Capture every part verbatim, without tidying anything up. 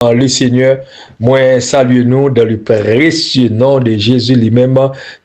le Seigneur. Mwen salye nou dans le précieux nom de Jésus li menm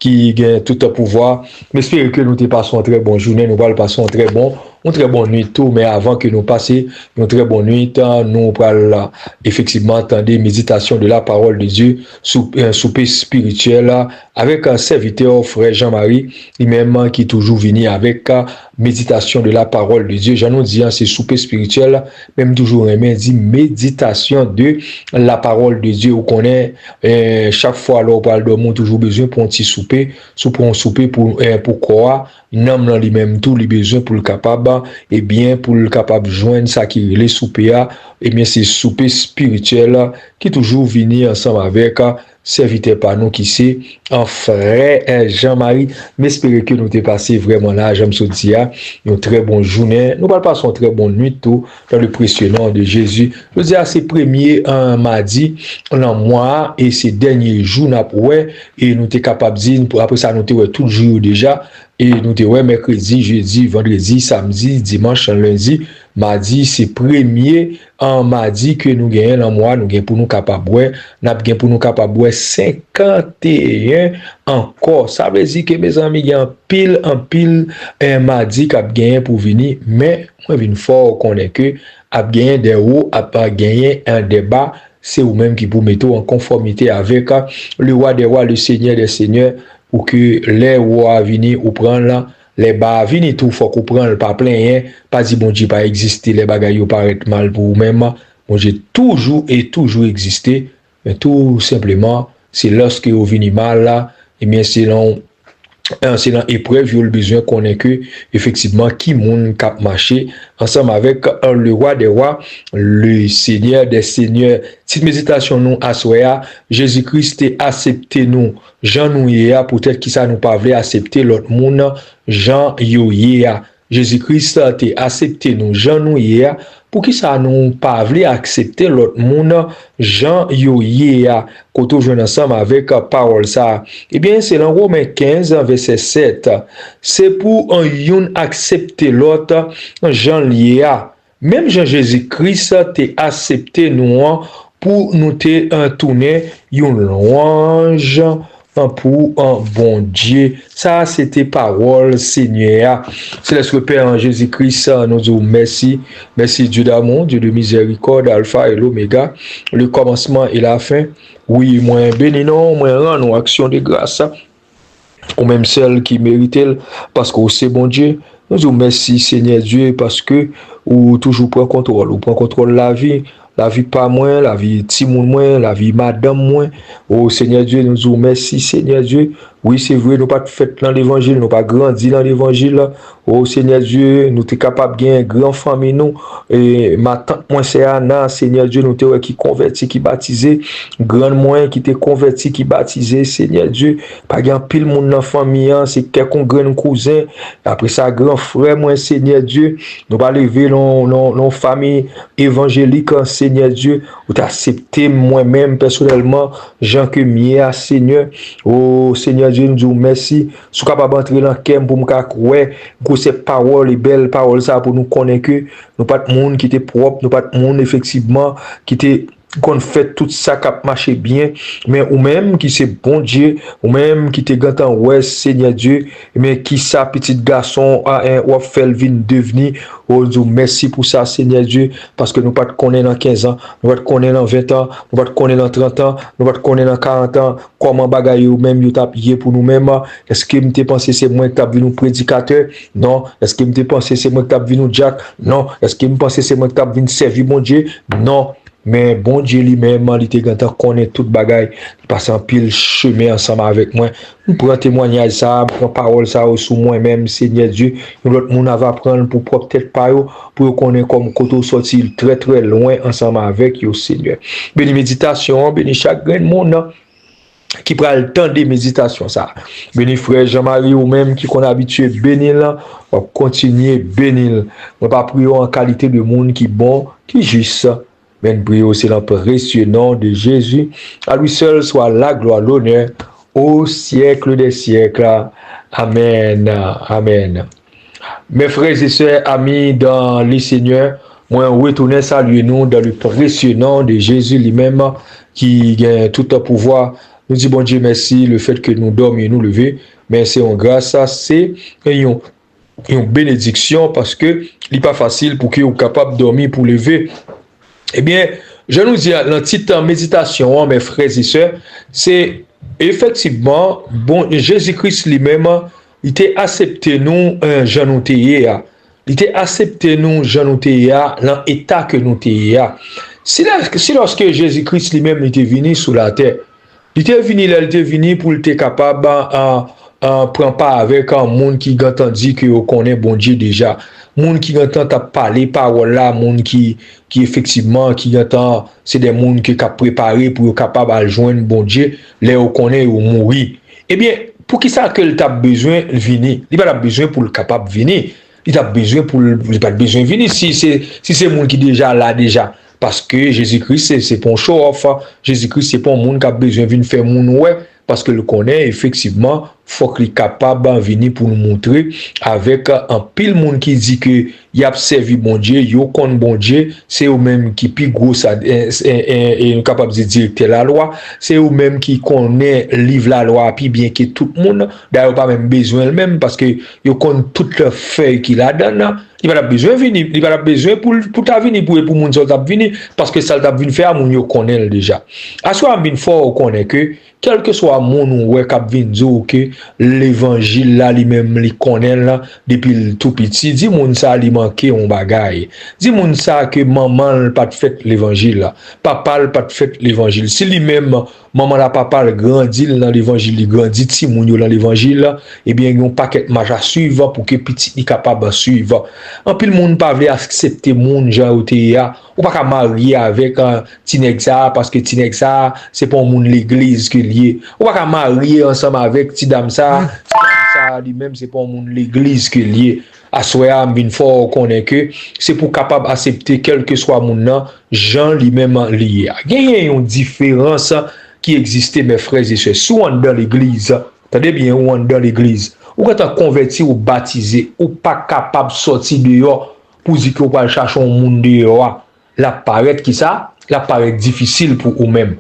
ki gen tout pouvwa. M espere ke nou te pase yon trè bon jounen, nou pral pase yon trè bon, yon trè bon nwit tou, men avan ke nou pase yon trè bon nwit, nou pral efektivman tande méditation de la parole de Dieu, sou, soupe espirityèl avèk sèvitè frè Jean-Marie, li menm ki toujou vini avèk méditation de la parole de Dieu. Jan nou di an, se soupe espirityèl, men m toujou renmen di méditation de la parole de Dieu. Ou konnen, eh, chak fwa lè w pral dòmi, ou toujou bezwen pran yon ti soupe. Si w pran yon soupe pou, eh, pou kò a, nanm lan li menm tou, li bezwen pou l kapab, ebyen, pou l kapab jwenn sa ki rele soupe a, ebyen, se soupe espirityèl ki toujou vini ansanm avèk sèvitè pa nou ki se an frè Jean-Marie. M espere ke nou te pase vrèman la, jan m sot di a, yon trè bon jounen. Nou pral pase yon trè bon nwit tou, dans le précieux nom de Jésus. Jodi a se premye an madi nan mwa a, e se dènye jou n ap wè, e nou te kapab di, apre sa nou te wè tout jou yo deja, e nou te wè mèkredi, jedi, vandredi, samdi, dimanch, lendi, madi, se premye an madi ke nou genyen nan mwa, nou gen pou nou kapab wè, n ap gen pou nou kapab wè senkanteyen ankò. Sa vle di ke, mezanmi, gen anpil, anpil, eh, madi k ap genyen pou vini, men mwen vin fè w konnen ke ap genyen de wo, ap genyen, eh, de ba, se ou menm ki pou mete w an konfòmite avèk, eh, le roi des rois, le seigneur des seigneurs, pou ke lè wo a vini, ou pran l, lè ba a vini tou, fòk ou pran l, pa plenyen, pa di Bondye pa egziste lè bagay yo parèt mal pou ou menm. Bondye toujou e toujou egziste, men tou senpleman, se lòske yo vini mal la, ebyen, se nan, eh, se nan eprèv yo l bezwen konnen ke, efektivman, ki moun k ap mache ansanm avèk, eh, le roi des rois, le seigneur des seigneurs. Tit meditasyon nou aswè a, Jezi Kris te aksepte nou jan nou ye a, poutèt ki sa nou pa vle aksepte lòt moun jan yo ye a. Jezi Kris te aksepte nou jan nou ye a, poukisa nou pa vle aksepte lòt moun jan yo ye a? Kote w jwenn ansanm avèk pawòl sa a? Ebyen, se nan Women kenz, vèsè sèt. Se pou, eh, youn aksepte lòt jan l ye a. Menm jan Jezi Kris te aksepte nou an pou nou te, eh, tounen yon lwanj, eh, pou, eh, Bondye. Sa a se te pawòl Senyè a. Selès Pè an, Jezi Kris, eh, nou di w mèsi. Mèsi, Dieu d'amour, Dieu de miséricorde, Alpha et l'Oméga, le commencement et la fin. Wi, mwen beni non w, mwen rann ou aksyon de gras. Ou menm sèl ki merite l, paske w se Bondye. Nou di w mèsi, Senyè Dye, paske ou toujou pran kontwòl. Ou pran kontwòl lavi, lavi pa mwen, lavi timoun mwen, lavi madanm mwen. O Senyè Dye, nou di w mèsi, Senyè Dye. Wi, se vre, nou pa t fèt nan levanjil, nou pa grandi nan levanjil. O Senyè Dye, nou te kapab gen gran fanmi nou. E matant mwen, sè Ana, Senyè Dye, nou te wè ki konvèti, ki batize. Grann mwen ki te konvèti, ki batize, Senyè Dye. Pa gen anpil moun nan fanmi an, se kèk yon grenn kouzen. Apre sa, gran frè mwen, Senyè Dye. Nou pa leve nan, nan, nan fanmi evanjelik, Senyè Dye. Ou te aksepte m mwen menm pèsonèlman, jan ke m ye a, Senyè. O Senyè Dye, m di w mèsi. Si w kapab antre nan kè m pou m ka kwè gwosè pawòl e bèl pawòl sa a pou nou konnen ke nou pa t moun ki te pwòp, nou pa t moun efektivman ki te konn fè tout sa k ap mache byen, men ou menm ki se Bondye, ou menm ki te gentan wè, Senyè Dye, men kisa pitit gason w a, en, w ap fè l vin devni. O, nou di w mèsi pou sa, Senyè Dye, paske nou pa t konnen nan kenz an, nou pa t konnen nan ven an, nou pa t konnen nan trant an, nou pa t konnen nan karant an, kòman bagay yo menm yo t ap ye pou nou menm. Èske m te panse se mwen k t ap vin yon predikatè? Non. Èske m te panse se mwen k t ap vin yon dyak? Non. Èske m panse se mwen k t ap vin sèvi Bondye? Non. Men Bondye li menm, li te gentan konnen tout bagay. Li pase anpil chemen ansanm avèk mwen. M pran temwanyaj sa a, m pran pawòl sa yo sou mwen menm, Senyè Dye. Yon lòt moun ava pran l pou pwòp tèt pa yo, pou yo konnen kòm kote w sòti trè, trè lwen ansanm avèk yo, Senyè. Beni meditasyon an, beni chak grenn moun ki pral tande meditasyon sa a. Beni frè Jean-Marie, ou menm ki konn abitye beni l, w ap kontinye beni l. Mwen pa priye w an kalite de moun ki bon, ki jis, men m priye w se nan presye non de Jezi. A lui seul soit la gloire, l'honneur, au siècle des siècles. Amèn. Amèn. Mes frères et sœurs, amis dans le Seigneur, Mwen retounen salye nou dans le précieux nom de Jésus li menm ki gen tout pouvwa. Nou di Bondye mèsi le fait que nou dòmi, nou leve. Men se yon gras, se yon, yon benediksyon paske li pa fasil pou ke ou kapab dòmi pou leve. Ebyen, jan nou di a, nan tit meditasyon an, mes frères et sœurs, se efektivman, bon, Jezi Kris li menm, li te aksepte nou, eh, jan nou te ye a. Li te aksepte nou jan nou te ye a, nan eta ke nou te ye a. Si la, si lòske Jezi Kris li menm li te vini sou latè, li te vini lè li te vini pou l te kapab, ah, ah, pran pa avèk, ah, moun ki gentan di ke yo konnen Bondye deja. Moun ki gentan t ap pale pawòl la, moun ki, ki efektivman, ki gentan se de moun ke k ap prepare pou yo kapab al jwenn Bondye lè yo konnen yo mouri. Ebyen, poukisa ke l t ap bezwen vini? Li pa t ap bezwen pou l kapab vini. Li t ap bezwen pou l, li pa t bezwen vini si se, si se moun ki deja la deja. Paske Jezi Kris, se, se pa yon show off. Jezi Kris, se pa yon moun k ap bezwen vin fè moun wè. Paske l konnen, efektivman, fòk li kapab vini pou l moutre avèk anpil moun ki di ke y ap sèvi Bondye, yo konn Bondye, se yo menm ki pi gwo sa, e, e, e, e nou kapab di direktè lalwa, se yo menm ki konnen liv lalwa a pi byen ke tout moun. Dayè, yo pa menm bezwen l menm, paske yo konn tout fèy ki ladan l. Li pa t ap bezwen vini, li pa t ap bezwen pou l, pou ta vini pou, pou moun sa l t ap vini, paske sa l t ap vin fè a, moun yo konnen l deja. Aswè a, m vin fè w konnen ke kèlkeswa moun ou wè k ap vin di w ke levanjil la, li menm li konnen l depi l tou piti, di moun sa a li manke yon bagay. Di moun sa a ke manman l pa t fèt levanjil la, papa l pa t fèt levanjil. Si li menm, manman l ak papa l grandi l nan levanjil, li grandi timoun yo nan levanjil la, ebyen, gen yon pakèt mach a swiv pou ke pitit li kapab swiv. Anpil moun pa vle aksepte moun jan yo te ye a. Ou pa ka marye avèk, ah, ti nèg sa a, paske ti nèg sa a, se pa yon moun legliz ke l ye. Ou pa ka marye ansanm avèk ti dam sa a, ti dam sa a li menm, se pa yon moun legliz ke l ye. Aswè a, m vin fè w konnen ke se pou w kapab aksepte kèlkeswa moun nan, jan li menm li ye a. Genyen yon diferans ki egziste, mes frères et sœurs. Si w anndan legliz, tande byen, ou anndan legliz, ou gentan konvèti, ou batize, ou pa kapab sòti deyò pou di ke w pral chache yon moun deyò a. L ap parèt kisa? L ap parèt difisil pou ou menm.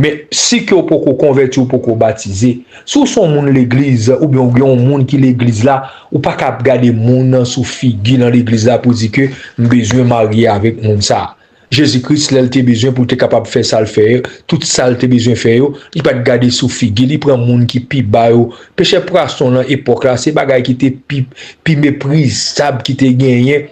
Men, si ke w poko konvèti, w poko batize, si w se yon moun legliz, oubyen w gen yon moun ki legliz la, ou pa ka ap gade moun nan sou figi nan legliz la pou di ke m bezwen marye avèk moun sa a. Jezi Kris, lè l te bezwen pou l te kapab fè sa l fè, tout sa l te bezwen fè yo, li pa t gade sou figi, li pran moun ki pi ba yo. Pechè pwason nan epòk la, se bagay ki te pi, pi meprizab ki te genyen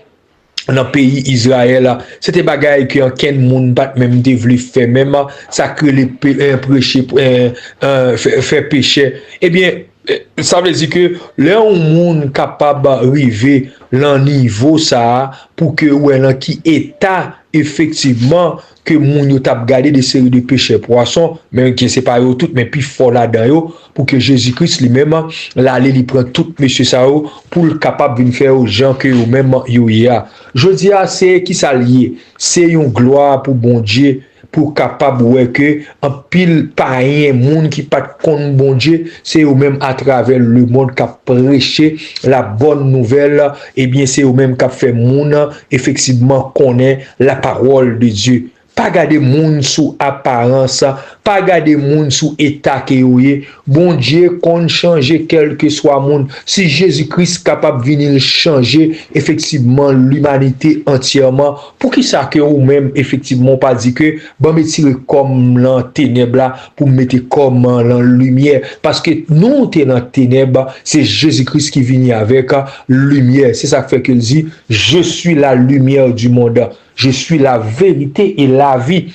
nan peyi Izrayèl la. Se te bagay ke ankenn moun pa t menm te vle fè menm, sa k rele pe-, eh, preche, eh, eh, fè, fè pechè. Ebyen, eh, sa vle di ke lè yon moun kapab rive nan nivo sa a, pou ke w wè nan ki eta efektivman ke moun yo t ap gade de seri de pechè pwason, men ke se pa yo tout, men pifò ladan yo, pou ke Jezi Kris li menm, l ale, li pran tout mesye sa yo, pou l kapab vin fè yo jan ke yo menm yo ye a. Jodi a, se kisa l ye? Se yon glwa pou Bondye, pou kapab wè ke anpil payen, moun ki pa t konn Bondye, se yo menm atravè lemonn k ap preche la bòn nouvèl, ebyen, se yo menm k ap fè moun, efektivman, konnen la parole de Dieu. Pa gade moun sou aparans, pa gade moun sou eta ke yo ye. Bondye konn chanje kèlkeswa moun. Si Jezi Kris kapab vini l chanje efektivman limanite antyèman, poukisa ke ou menm efektivman ou pa di ke ban m retire kò m nan tenèb la pou m mete kò m nan limyè? Paske nou te nan tenèb, se Jezi Kris ki vini avèk limyè. Se sa k fè ke l di, Je suis la lumière du monde. Je suis la vérité et la vie.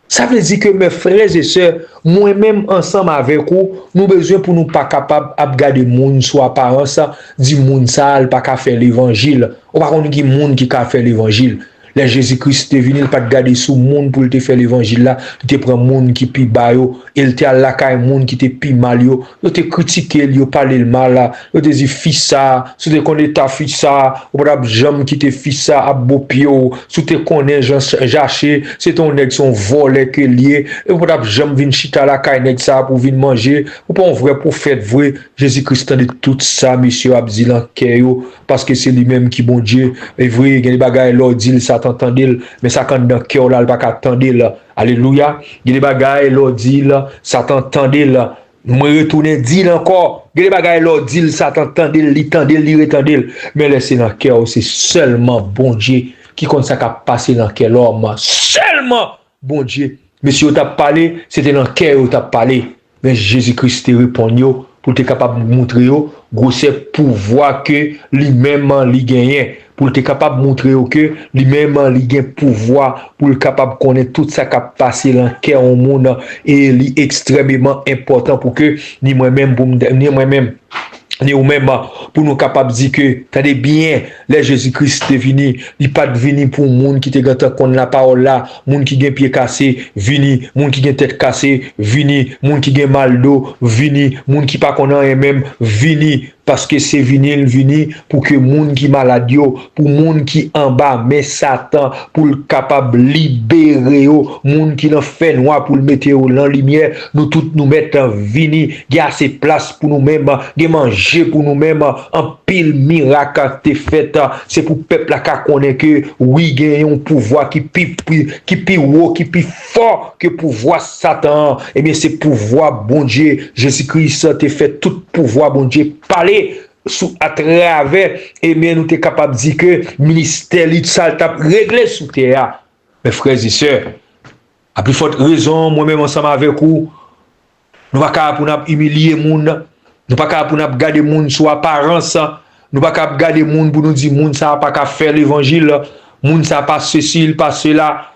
Sa vle di ke, mes frères et sœurs, mwen menm ansanm avèk ou, nou bezwen pou nou pa kapab ap gade moun sou aparans, di moun sa a, l pa ka fè levanjil. Ou pa konn ki moun ki ka fè levanjil. Lè Jezi Kris te vini, li pa t gade sou moun pou l te fè levanjil la, li te pran moun ki pi ba yo, e l te al lakay moun ki te pi mal yo. Yo te kritike l, yo pale l mal, yo te di, "Fi sa, si w te konn eta fi sa, ou pa t ap janm kite fi sa ap bo pye w. Si w te konnen jan Jache, se te yon nèg, se yon vòlè ke l ye, ou pa t ap janm vin chita lakay nèg sa pou vin manje. Ou pa yon vrè pwofèt vre." Jezi Kris tande tout sa mesye yo ap di lan kè yo, paske se li menm ki Bondye. E vre, gen de bagay lè w di l, Satan tande l, men sa k anndan kè w la, l pa ka tande l. Alelouya. Gen de bagay lè w di l, Satan tande l. Mwen retounen di l ankò, gen de bagay lè w di l, Satan tande l, li tande l, li retande l. Men lè se nan kè w, se sèlman Bondye ki konn sa k ap pase nan kè lòm. Sèlman Bondye. Mesye yo t ap pale, se te nan kè yo t ap pale. Men Jezi Kris te reponn yo pou l te kapab moutre yo gwosè pouvwa ke li menm li genyen. Pou l te kapab moutre yo ke li menm li gen pouvwa pou l kapab konnen tout sa k ap pase lan kè yon moun, e li ekstrèmeman enpòtan pou ke ni mwen menm, pou m, ni mwen menm, ni ou menm, pou nou kapab di ke, tande byen, lè Jezi Kris te vini, li pa t vini pou moun ki te gentan konn lapawòl la, moun ki gen pye kase, vini, moun ki gen tèt kase, vini, moun ki gen mal do, vini, moun ki pa konn anyen menm, vini, paske se vini l vini pou ke moun ki malad yo, pou moun ki anba men Satan, pou l kapab libere yo, moun ki nan fènwa pou l mete yo lan limyè, nou tout nou mèt vini, gen ase plas pou nou menm, gen manje pou nou menm, anpil mirak te fèt, se pou pèp la ka konnen ke wi, gen yon pouvwa ki pi, pi, ki pi wo, ki pi fò ke pouvwa Satan an. Ebyen, se pouvwa Bondye. Jezi Kris te fè tout pouvwa Bondye pale sou, atravè, ebyen, nou te kapab di ke ministè li, sa l t ap regle sou tè a. Men frè e sè, a pi fòt rezon, mwen menm ansanm avèk ou, nou pa ka pou n ap imilye moun, nou pa ka pou n ap gade moun sou aparans, nou pa ka ap gade moun pou nou di moun sa a pa ka fè levanjil, moun sa a pa sesi, li pa sela.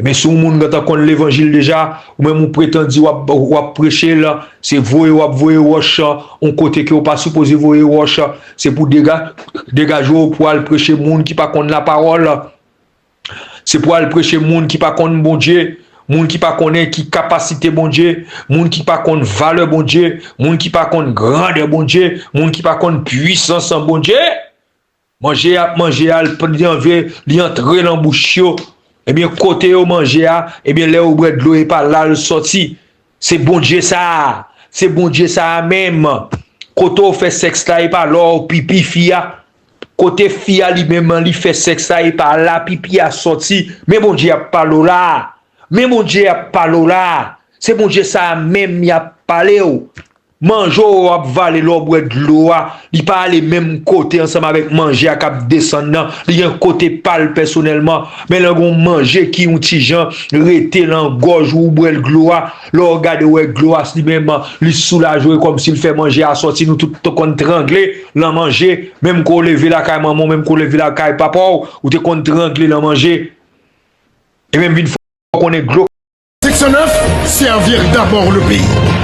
Ebyen, si yon moun gentan konn levanjil deja, ou menm ou pretann di w ap, w ap preche l, se voye w ap voye wòch yon kote ke w pa sipoze voye wòch, se pou dega-, degaje w pou al preche moun ki pa konn lapawòl. Se pou al preche moun ki pa konn Bondye, moun ki pa konnen ki kapasite Bondye, moun ki pa konn valè Bondye, moun ki pa konn grandè Bondye, moun ki pa konn pwisans Bondye. Manje y ap manje a, li anve, li antre lan bouch yo. Ebyen, kote yo manje a, ebyen, lè yo bwè dlo, e pa la l sòti. Se Bondye sa a. Se Bondye sa a menm. Kote w fè sèks la, e pa la w pipi fi a. Kote fi a li menm li fè sèks la, e pa la pipi a sòti. Men Bondye ap pale w la. Men Bondye ap pale w la. Se Bondye sa a menm y ap pale w. Manje w ap vale lè w bwè dlo a, li pa ale menm kote ansanm avèk manje a k ap desann nan. Li gen kote pa l pèsonèlman. Men lè gen yon manje ki yon ti jan rete lan gòj ou, ou bwè dlo a, lè w gade w wè dlo a li menm, li soulaje w, e kòmsi l fè manje a sòti. Nou tout te konn trangle lan manje, menm ke w leve lakay manman w, menm ke w leve lakay papa w, ou te konn trangle lan manje. E menm vin fè w konnen dlo. Section neuf, servir d'abord le pays.